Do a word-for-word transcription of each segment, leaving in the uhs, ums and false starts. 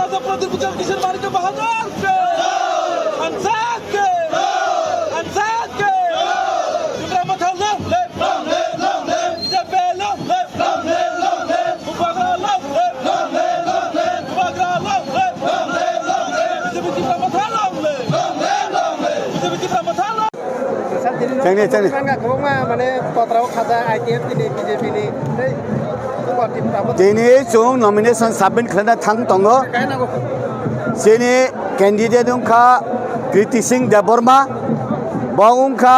Maharaja Pradyut Kisan Manikya Bahadur ke! Ansa ke! Ansa ke! Tipra Motha long live! Long live, long live! B J P long live! Long live, long live! Bubagra long live! Long live, long live! Bubagra long live! Long live, long live! B J P Tipra Motha long live! Long live, long live! B J P Tipra Motha long Changni, changni. Kwbangma mane kotrao khaja I P F T ni, B J P ni, tei Bubagra Tipra bo. Tini chwng nomination submit khlaina thang tongo. Chini candidate wngkha Kriti Singh Debbarma, bo wngkha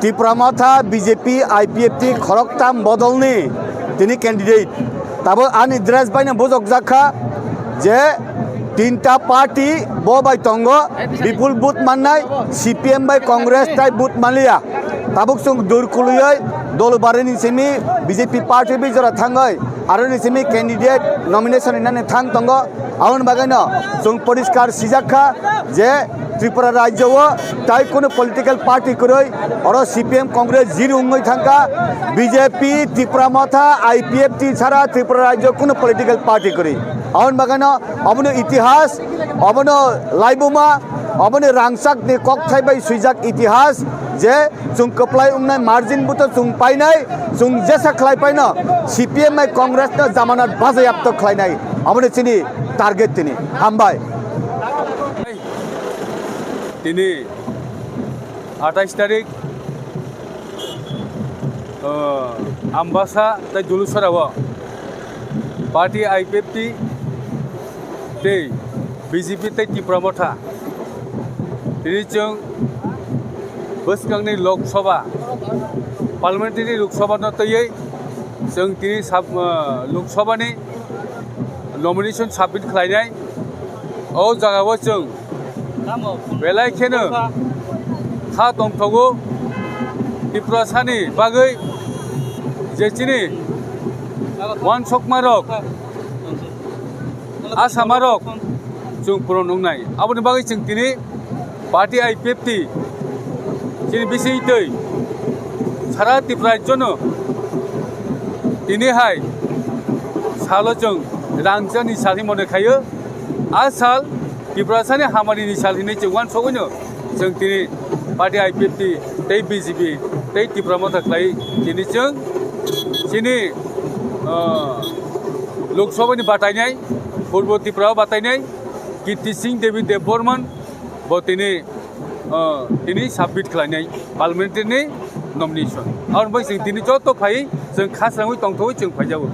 Tipra Motha B J P I P F T khoroktham bodolni tini candidate. Tabuk ani dress baino bujokjak kha je tinta party bo bai tongo, bipul vote mannai C P M bai Congress tai vote manliya. Tabuk chwng dur kuluyoi dol barini simi B J P party bai jora thangoi, aroni simi candidate nomination rinani thang tongo. Aboni bagwino chwng poriskar sijak kha je Tripura rajyo o tai kunu political party kwrwi, oro C P M Congress zero wngwi thangkha, B J P, Tipra Motha, I P F T chara Tripura rajyo kunu political party kwrwi. Aboni bagwino obono itihas, obono laibuma, obono rangchakni kokthai bai swijak itihas je chwng kwplai wngnai margin buto chwng painai, chwng jesa khlai paino C P M bai Congress no jamanat bajaiyapto khlainai. Aboni chini target tini. Hambai. Tini athais tarik, uh, Ambasa tei Dulusara o party I P F T tei B J P tei Tipra Motha tini chwng bwskangni Lok Sabha, Parliamentary Lok Sabha no twiwi chwng tini sab-, uh, Lok Sabha ni nomination submit khlainai. O jaga o chwng belai kheno kha tongthogo Tiprasani bagwi je chini uansukmarok, asamarok chwng puron wngnai. Aboni bagwi chwng tini party I P F T chini bisingtwi sara Tripura rajyono tini hai salo chwng rangchakni sal hinwi mone khaio. A sal Tiprasani hamari ni sal hinwi chwng uansugwino chwng tini party I P F T tei B J P tei Tipra Motha khlai tini chwng chini, ah, Lok Sabha ni batainai, Purbo Tripura o batainai Kirti Singh Devi Debbarman bo tini, ah, tini submit khlainai parliamentary ni nomination. Aboni bagwi chwng tini joto phai chwng khasrangwi tongthogwi chwng phaijago.